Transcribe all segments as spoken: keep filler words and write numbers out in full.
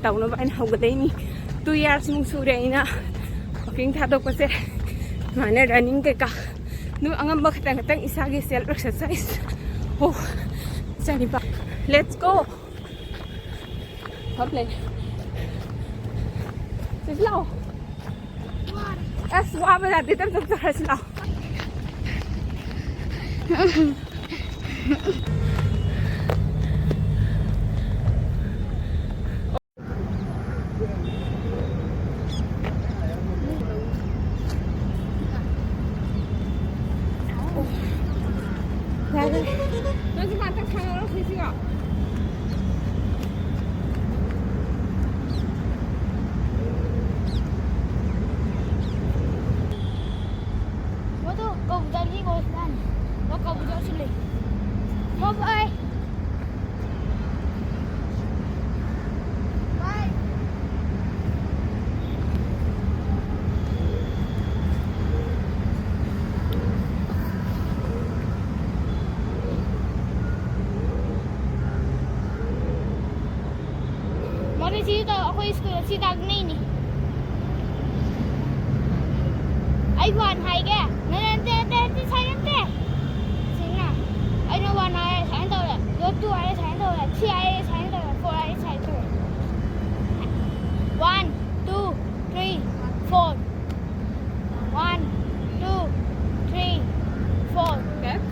ꯇꯧꯅꯕ ꯑꯩꯅ ꯍꯧꯒꯠꯂꯛꯏꯅꯤ꯫ Two years ꯃꯨꯛ ꯁꯨꯔꯦ ꯑꯩꯅ walking ꯊꯥꯗꯣꯛꯄꯁꯦ꯫ ꯁꯨꯃꯥꯏꯅ running ꯀꯩꯀꯥ ꯑꯗꯨꯝ ꯑꯉꯝꯕ ꯈꯤꯇꯪ ꯈꯤꯇꯪ ꯏꯁꯥꯒꯤ self exercise꯫ ꯑꯣ, ꯏꯆꯥꯅꯤꯄꯥ꯫ Let's go꯫ ꯐꯝ ꯂꯩ꯫ ꯁꯤꯁꯤ ꯂꯥꯛꯑꯣ꯫ ꯑꯁ, ꯋꯥꯕ ꯌꯥꯗꯦ, ꯇꯞ ꯇꯞ ꯆꯠꯈ꯭ꯔꯁꯤ ꯂꯥꯛꯑꯣ꯫ ꯌꯥꯔꯦ꯫ ꯅꯪꯁꯨ ꯉꯥꯛꯇꯪ ꯁꯥꯟꯅꯔꯣ, ꯁꯤꯁꯤꯒ꯫ ꯃꯗꯨ ꯀꯕꯨꯇꯔꯒꯤ ꯒꯣꯜꯁꯤꯗꯅꯤ꯫ ꯑꯣ, ꯀꯕꯨꯇꯔꯁꯨ ꯂꯩ꯫ ꯃꯣ ꯕꯥꯏ꯫ ꯃꯗꯨ ꯁꯤ ꯇꯧ, ꯑꯩꯈꯣꯏ ꯁ꯭ꯀꯨꯜ ꯑꯁꯤ ꯇꯥꯛꯅꯩꯅꯤ꯫ ꯑꯩ ꯋꯥꯟ ꯍꯥꯏꯒꯦ꯫ ꯅꯠꯇꯦ, ꯅꯠꯇꯦ, ꯅꯠꯇꯦ, ꯁꯥꯏ ꯅꯠꯇꯦ꯫ ꯁꯤꯅ ꯑꯩꯅ ꯋꯥꯟ ꯍꯥꯏꯔꯦ, ꯁꯥꯏꯅ ꯇꯧꯔꯦ꯫ ꯑꯗꯣ ꯇꯨ ꯍꯥꯏꯔꯦ, ꯁꯥꯏꯅ ꯇꯧꯔꯦ꯫ ꯊ꯭ꯔꯤ ꯍꯥꯏꯔꯦ, ꯁꯥꯏꯅ ꯇꯧꯔꯦ꯫ ꯐꯣꯔ ꯍꯥꯏꯔꯦ, ꯁꯥꯏꯅ ꯇꯧꯔꯦ꯫ One, two, three, four. One, two, three, four. Back.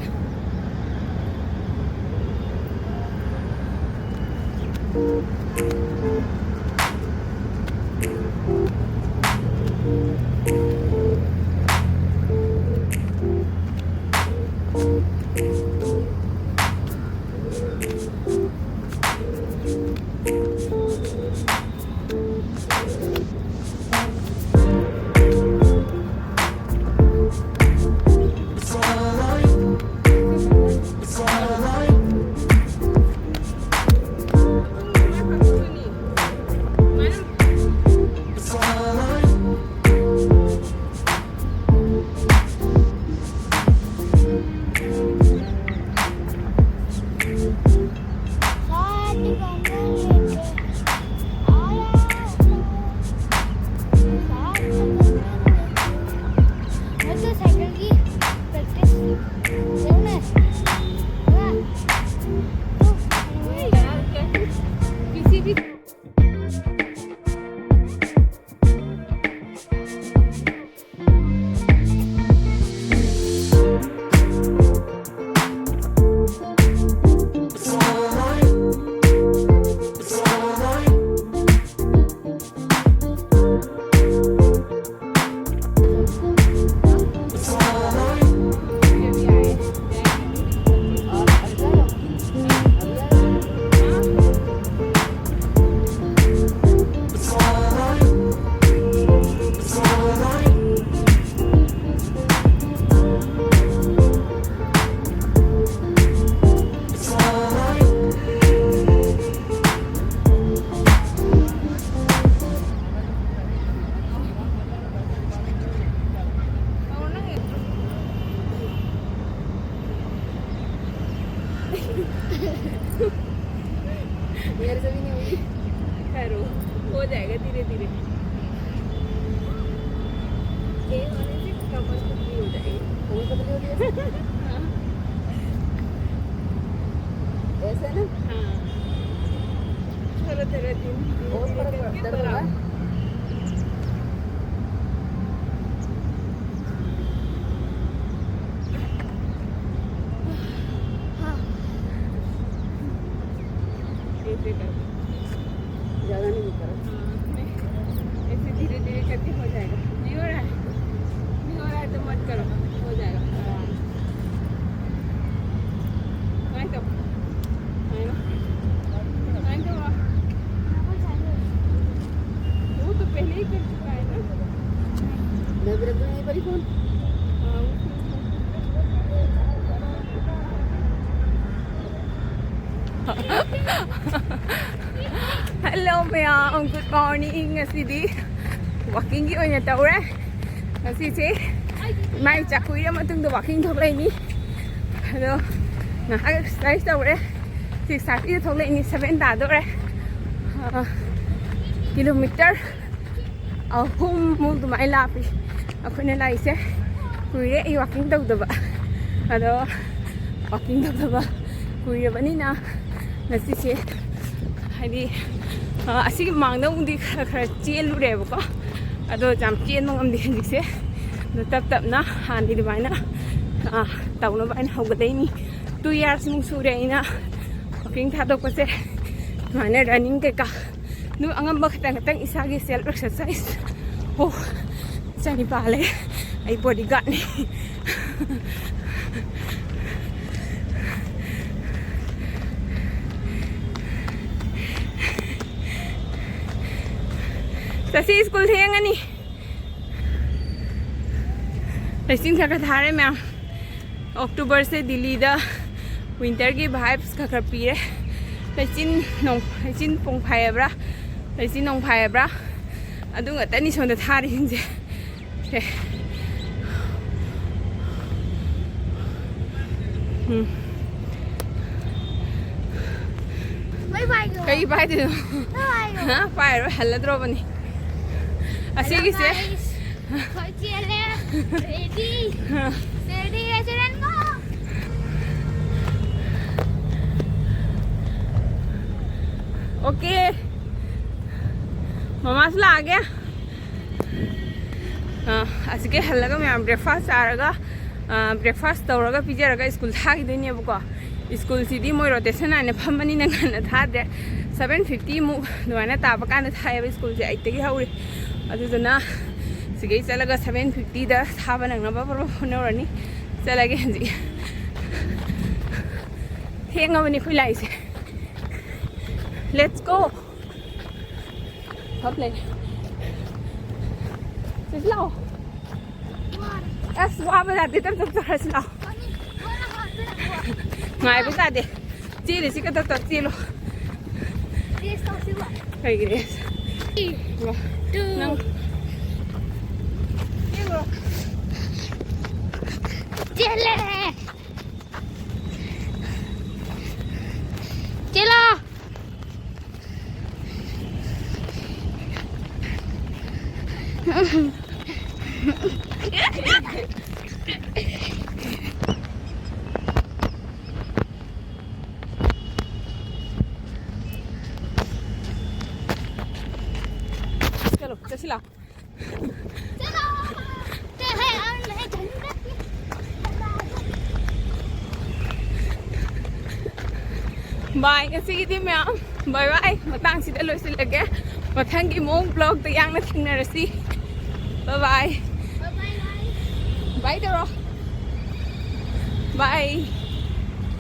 मेरे से भी नहीं होगी। करो, हो जाएगा धीरे धीरे। ये होने से कमर पतली हो जाएगी। कमर पतली हो जाएगी। हाँ। ऐसे ना? हाँ। थोड़ा थोड़ा दिन बहुत फर्क पड़ता है। हाँ। ऐसे कर। ज़्यादा नहीं करो। हाँ, नहीं। ऐसे धीरे धीरे करके हो जाएगा। नहीं हो रहा है? नहीं हो रहा है तो मत करो, हो जाएगा। हाँ। नहीं तो, नहीं ना? नहीं तो, वो तो पहले ही कर चुका है ना। मैं भी रख दूँ यहीं पर ही फोन। हाँ, वो Hello ꯃꯌꯥꯝ, good morning. ꯉꯁꯤꯗꯤ walking ꯒꯤ ꯑꯣꯏꯅ ꯇꯧꯔꯦ꯫ ꯉꯁꯤꯁꯦ ꯃꯥꯏ ꯆꯥꯛ ꯀꯨꯏꯔ ꯃꯇꯨꯡꯗ walking ꯊꯣꯛꯂꯛꯏꯅꯤ꯫ ꯑꯗꯣ ꯉꯥꯏꯍꯥꯛ exercise ꯇꯧꯔꯦ꯫ Six thirty ꯗ ꯊꯣꯛꯂꯛꯏꯅꯤ, seven ꯇꯥꯗꯣꯔꯦ꯫ ꯑꯥ, kilometre ꯑꯍꯨꯝꯃꯨꯛ ꯑꯗꯨꯃꯥꯏꯅ ꯂꯥꯞꯄꯤ ꯑꯩꯈꯣꯏꯅ ꯂꯥꯛꯏꯁꯦ꯫ ꯀꯨꯏꯔꯦ ꯑꯩ walking ꯇꯧꯗꯕ꯫ ꯑꯗꯣ walking ꯇꯧꯗꯕ ꯀꯨꯏꯔꯕꯅꯤꯅ ꯉꯁꯤꯁꯦ, ꯍꯥꯏꯗꯤ, ꯑ, ꯑꯁꯤꯒꯤ ꯃꯃꯥꯡꯗ ꯑꯃꯨꯛꯇꯤ ꯈꯔ ꯈꯔ ꯆꯦꯜꯂꯨꯔꯦꯕꯀꯣ꯫ ꯑꯗꯣ ꯌꯥꯝ ꯆꯦꯟꯕ ꯉꯝꯗꯦ ꯍꯧꯖꯤꯛꯁꯦ꯫ ꯑꯗꯣ ꯇꯞ ꯇꯞꯅ ꯍꯥꯟꯅꯗꯤ ꯑꯗꯨꯃꯥꯏꯅ, ꯑ, ꯇꯧꯅꯕ ꯍꯥꯏꯅ ꯍꯧꯒꯠꯂꯛꯏꯅꯤ꯫ Two years ꯃꯨꯛ ꯁꯨꯔꯦ ꯑꯩꯅ walking ꯊꯥꯗꯣꯛꯄꯁꯦ꯫ ꯑꯗꯨꯃꯥꯏꯅ running ꯀꯩꯀꯥ ꯑꯗꯨꯝ ꯑꯉꯝꯕ ꯈꯤꯇꯪ ꯈꯤꯇꯪ ꯏꯁꯥꯒꯤ self exercise꯫ ꯑꯣ, ꯏꯆꯥꯅꯤꯄꯥ ꯂꯩ, ꯑꯩ bodyguard ꯅꯤ꯫ ꯆꯠꯁꯤ, school ꯊꯦꯡꯉꯅꯤ꯫ ꯂꯩꯆꯤꯟ ꯈꯔ ꯈꯔ ꯊꯥꯔꯦ ꯃꯌꯥꯝ꯫ October ꯁꯦ ꯗꯤꯜꯂꯤꯗ winter ꯒꯤ vibes ꯈꯔ ꯈꯔ ꯄꯤꯔꯦ꯫ ꯂꯩꯆꯤꯟ ꯅꯣꯡ, ꯂꯩꯆꯤꯟ ꯄꯣꯡꯐꯥꯏ ꯍꯥꯏꯕ꯭ꯔꯥ? ꯂꯩꯆꯤꯟ ꯅꯣꯡꯐꯥꯏ ꯍꯥꯏꯕ꯭ꯔꯥ? ꯑꯗꯨ ꯉꯥꯛꯇꯅꯤ ꯁꯣꯝꯗ ꯊꯥꯔꯤꯁꯤꯡꯁꯦ꯫ ꯁꯦ꯫ ꯎꯝ꯫ ꯑꯩ ꯄꯥꯏꯗꯣꯏꯅꯣ? ꯍꯥ? ꯄꯥꯏꯔꯣꯏ, ꯍꯜꯂꯗ꯭ꯔꯣꯕꯅꯤ꯫ ꯑꯁꯤꯒꯤꯁꯦ꯫ Hello guys. ꯑꯩꯈꯣꯏ ꯆꯦꯜꯂꯦ꯫ Ready. Ready, ready, go. Okay. ꯃꯃꯥꯁꯨ ꯂꯥꯛꯑꯒꯦ꯫ ꯑ, ꯑꯁꯤꯒꯤ ꯍꯜꯂꯒ ꯃꯌꯥꯝ breakfast ꯆꯥꯔꯒ, ꯑ, breakfast ꯇꯧꯔꯒ ꯄꯤꯖꯔꯒ ꯁ꯭ꯀꯨꯜ ꯊꯥꯈꯤꯗꯣꯏꯅꯦꯕꯀꯣ꯫ ꯁ꯭ꯀꯨꯜꯁꯤꯗꯤ ꯃꯣꯏ rotation ꯅꯥꯏꯅ ꯐꯝꯕꯅꯤꯅ ꯉꯟꯅ ꯊꯥꯗ꯭ꯔꯦ꯫ Seven fifty ꯃꯨꯛ ꯑꯗꯨꯃꯥꯏꯅ ꯇꯥꯕ ꯀꯥꯟꯗ ꯊꯥꯏꯌꯦꯕ ꯁ꯭ꯀꯨꯜꯁꯦ, eight ꯇꯒꯤ ꯍꯧꯔꯦ꯫ ꯑꯗꯨꯗꯨꯅ ꯁꯤꯒꯩ ꯆꯠꯂꯒ seven fifty ꯗ ꯊꯥꯕ ꯅꯪꯅꯕ ꯄ꯭ꯔꯣ ꯍꯣꯠꯅꯧꯔꯅꯤ꯫ ꯆꯠꯂꯒꯦ ꯍꯧꯖꯤꯛ꯫ ꯊꯦꯡꯉꯕꯅꯤ ꯑꯩꯈꯣꯏ ꯂꯥꯛꯏꯁꯦ꯫ Let's go. ꯐꯝ ꯂꯩ꯫ ꯁꯤꯁꯤ ꯂꯥꯛꯑꯣ꯫ ꯑꯁ, ꯋꯥꯕ ꯌꯥꯗꯦ, ꯇꯞ ꯇꯞ ꯆꯠꯈ꯭ꯔꯁꯤ ꯂꯥꯛꯑꯣ꯫ ꯉꯥꯏꯕ ꯌꯥꯗꯦ꯫ ꯆꯦꯜꯂꯤꯁꯤ ꯀꯗꯛ ꯀꯗꯛ ꯆꯦꯜꯂꯣ꯫ Race ꯇꯧꯁꯤꯕ? ꯀꯩꯒꯤ race? Two. ꯅꯪ ꯆꯦꯜꯂꯣ꯫ ꯆꯦꯜꯂꯦ꯫ ꯆꯦꯜꯂꯣ꯫ ꯆꯠꯂꯣ, ꯆꯠꯁꯤ ꯂꯥꯎ꯫ Bye, ꯉꯁꯤꯒꯤꯗꯤ ꯃꯌꯥꯝ꯫ Bye bye. ꯃꯇꯥꯡꯁꯤꯗ ꯂꯣꯏꯁꯤꯜꯂꯒꯦ꯫ ꯃꯊꯪꯒꯤ ꯃꯑꯣꯡ vlogꯇ ꯌꯥꯡꯅ ꯊꯦꯡꯅꯔꯁꯤ꯫ Bye bye. Bye ꯇꯧꯔꯣ꯫ Bye.